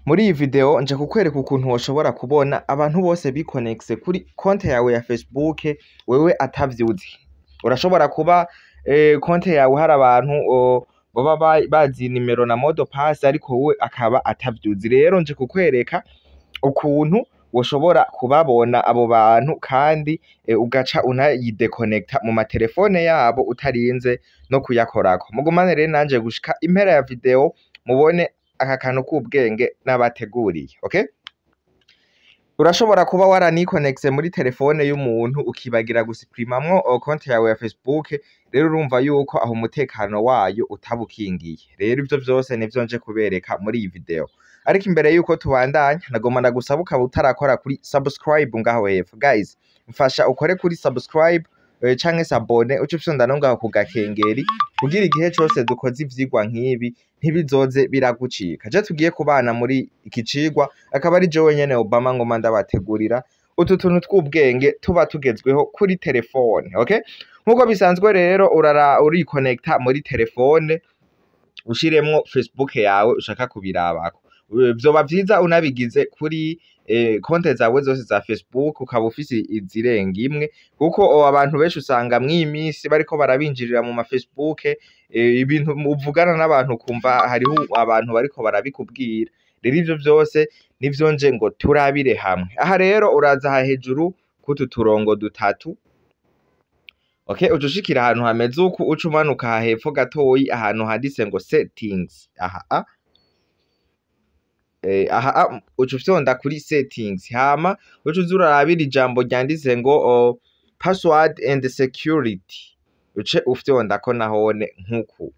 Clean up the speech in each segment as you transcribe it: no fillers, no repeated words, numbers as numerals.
Muri iyi video nje kukwereka ukuntu woshobora kubona abantu bose bikonegise kuri konte yawe ya Facebook wewe atavyuzi. Urashobora kuba konte yawe hari abantu baba bazi nimero na mot de passe, ariko wowe akaba atavyuzi. Rero nje kukwereka ukuntu woshobora kubabona abo bantu, kandi ugaca unayidekonekta mu matelefone yabo utarinze no kuyakorako. Mugumane rero nanje gushika impera ya video mubone aka kantu k'ubwenge nabateguriye, okay? Urashobora kuba waranikonegise muri telefone y'umuntu ukibagira gusuprimamwo konte yawe ya Facebook. Rero urumva yuko aho umutekano wayo utabukingiye. Rero ivyo vyose nivyo nje kubereka muri iyi video. Ariko imbere yuko tubandanya, nagomba ndagusaba, ukaba utarakora kuri subscribe ngaho hepfo, guys, mfasha ukore kuri subscribe canke s'abonner, uce ufyonda no ngaho ku gakengeri kugira igihe cose dukoze ivyigwa nk'ibi ntibizoze biragucika. Je tugiye kubana muri iki cigwa akaba ari jewe nyene Obama, ngoma ndabategurira utu tuntu tw'ubwenge tuba tugezweho kuri telefone, okay? Nkuko bisanzwe rero, urara urikonekta muri telefone, ushiremwo Facebook yawe ushaka kubirabako. Vyoba vyiza unabigize kuri konte zawe zose za Facebook, ukaba ufise izirenga imwe, kuko abantu benshi usanga mw'iyi minsi bariko barabinjirira mu ma Facebook, ibintu uvugana n'abantu ukumva hariho abantu bariko barabikubwira. Rero ivyo vyose nivyo nje ngo turabire hamwe. Aha rero uraza aha hejuru kutu turongo dutatu, okay? Uca ushikira ahantu hameze uku, uca umanuka aha hepfo gatoyi ahantu handitse ngo settings. Aha a aha a uca ufyonda kuri settings, hama uca uza urarabira ijambo ryanditse ngo password and security, uce ufyondako nahone nkuku,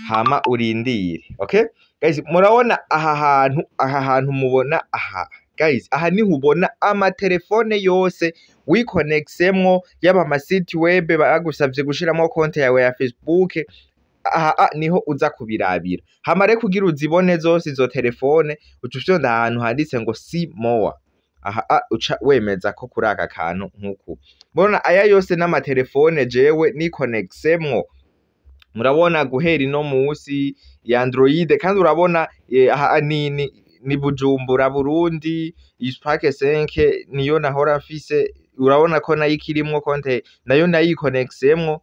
hama urindire. Okay guys, murabona aha hantu, aha hantu mubona aha, guys, aha niho ubona amatelefone yose wikonekisemwo, yaba ama site web bagusavye gushiramo konte yawe ya Facebook. Aha niho uza kubirabira. Hama rero kugira uzibone zose izo telefone, uca ufyonda ahantu handitse ngo see more. Aha uca wemeza ko kuri aka kantu nkuku. Mbona aya yose n'amatelefone jewe nikonekisemwo. Murabona guhera ino musi ya Android, kandi urabona aha ni Bujumbura, Burundi. Iyi Spark 5 niyo nahora mfise, urabona ko nayo ikirimwo konte, nayo nayikonekisemwo.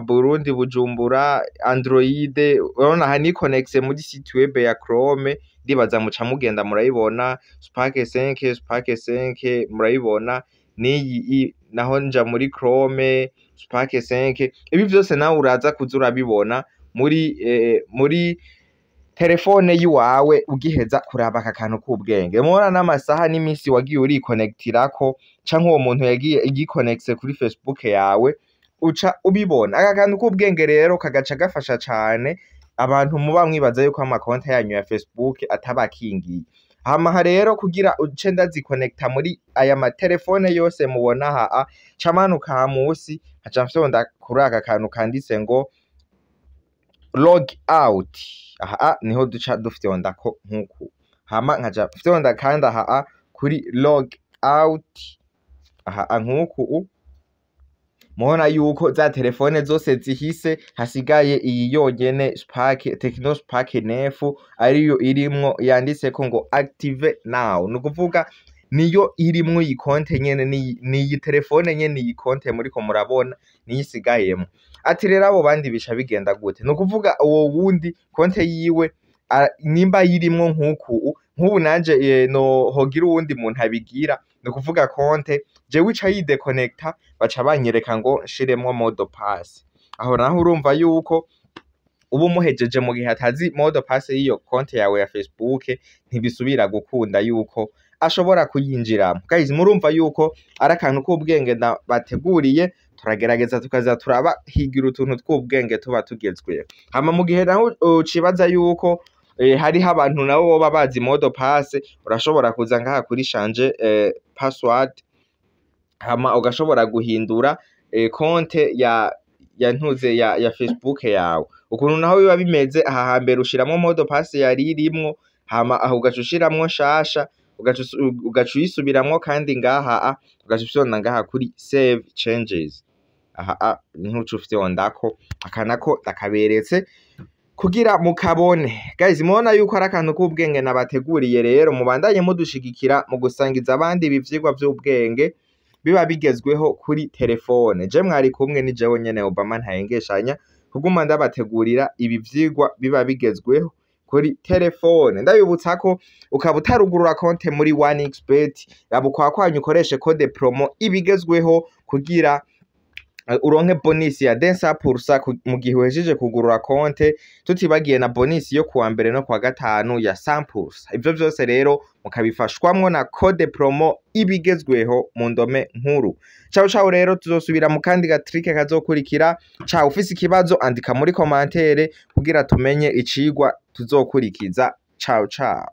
Burundi, Bujumbura, Android. Urabona aha nikonekise muri site web ya Chrome, ndibaza muca mugenda murayibona. Spark 5, Spark 5 murayibona niyi, naho nja muri Chrome, Spark 5. Ibi vyose nawe uraza kuza urabibona muri telefone yiwawe ugiheza kuraba aka kantu k'ubwenge. Mubona n'amasaha n'imisi wagiye urikonekitirako, canke uwo muntu yagiye yikonekise kuri Facebook yawe, uca ubibona. Aka kantu k'ubwenge rero kagaca gafasha cane abantu muba mwibaza yuko amakonti yanyu ya Facebook atabakingiye. Hama aha rero kugira uce ndazikonekta muri aya matelefone yose mubona aha, ca manuka aha musi, nkaca mfyonda kuri aka kantu kanditse ngo log out. Aha niho duca dufyondako nkuku, hama nkaca mfyonda kandi aha kuri log out aha nkuku. Mubona yuko za telefone zose zihise, hasigaye iyi yonyene Spark, Tecno Spark 9, ariyo irimwo yanditseko ngo active now. Ni ukuvuga niyo irimwo iyi konte nyene, niyi telefone nyene, iyi konte muriko murabona niyo isigayemwo. Ati rero abo bandi bica bigenda gute? Ni ukuvuga uwo wundi konte yiwe nimba yirimwo nkuku, nk'ubu nanje no hogira uwundi muntu abigira, ni ukuvuga konte jewe ica yidekonekta, baca banyereka ngo nshiremwo mot de passe. Aho naho urumva yuko uba umuhejeje. Mu gihe atazi mot de passe y'iyo konte yawe ya Facebook, ntibisubira gukunda yuko ashobora kuyinjiramo. Guys, murumva yuko ari akantu k'ubwenge bateguriye. Turagerageza tukaza turabahigira utuntu tw'ubwenge tuba tugezweho. Hama mu gihe naho ucibaza yuko hariho abantu nabo boba bazi mot de passe, urashobora kuza ngaha kuri change password, hama ugashobora guhindura konte ya ntuze ya Facebook yawe. Ukuntu naho biba bimeze, aha hambere ushiramwo mot de passe yari irimwo, hama aho ugaca ushiramwo nshasha, ugaca uyisubiramwo, kandi ngaha ugaca ufyonda ngaha kuri save changes. Aha niho uca ufyondako. Aka nako ndakaberetse. Kugira mukabone guys, mubona yuko ari akantu k'ubwenge nabateguriye. Rero mubandanye mudushigikira mu gusangiza abandi ibi vyigwa vy'ubwenge biba bigezweho kuri telefone. Je mwari kumwe ni jewe nyene Obama, ntahengeshanya kuguma ndabategurira ibi vyigwa biba bigezweho kuri telefone. Ndabibutsa ko ukaba utarugurura konte muri 1xBet, raba ukwa kwanyu ukoreshe code promo ibigezweho kugira uronke bonus ya 200% mu gihe uhejeje kugurura konte, tutibagiye na bonus yo kuwa mbere no kuwa gatanu ya 100%. Ivyo vyose rero mukabifashwamwo na code promo ibigezweho mu ndome nkuru. Ciao ciao, rero tuzosubira mu kandi ga trick kazokurikira. Ciao, ufise ikibazo andika muri commentaire kugira tumenye icigwa tuzokurikiza. Ciao ciao.